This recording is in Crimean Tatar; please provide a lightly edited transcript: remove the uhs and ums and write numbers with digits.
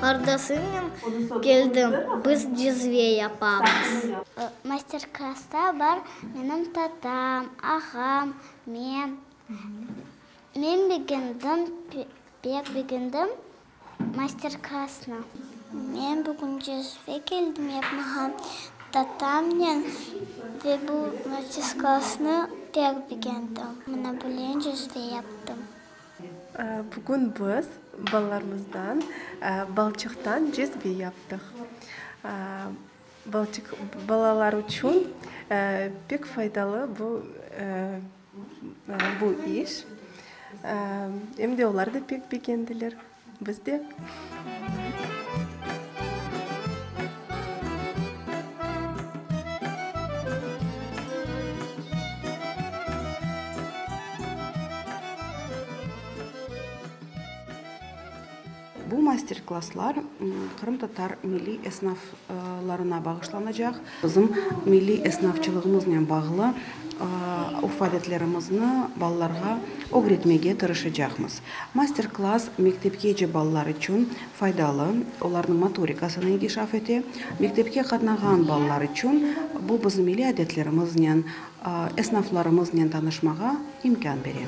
Qardaşımnen keldim, biz cezve yapamız. Master-klassta bar menim tatam, ağam, men. Men begendim, pek begendim master-klassnı. Men bugün cezve keldim yapmağa tatamnen ve bu master-klassnı pek begendim. Mına böyle cezve yaptım. Bugün biz balalarımızdan balçıqtan cezve yaptıq. Balçıq balalar içün pek faydalı bu bu iş. Em de olar da pek begendiler, biz de. Bu master-klasslar qırımtatar milliy esnaflarına bağışlanacaq. Bizim milliy esnafçılığımıznen bağlı urf-adetlerimizni balalarğa ögretmege tırışacaqmız. Master-klass mektepkece balalar içün faydalı, olarnıñ motorikasını inkişaf ete. Mektepke qatnağan balalar içün bu bizim milliy adetlerimiznen, esnaflarımıznen tanışmağa imkân bere.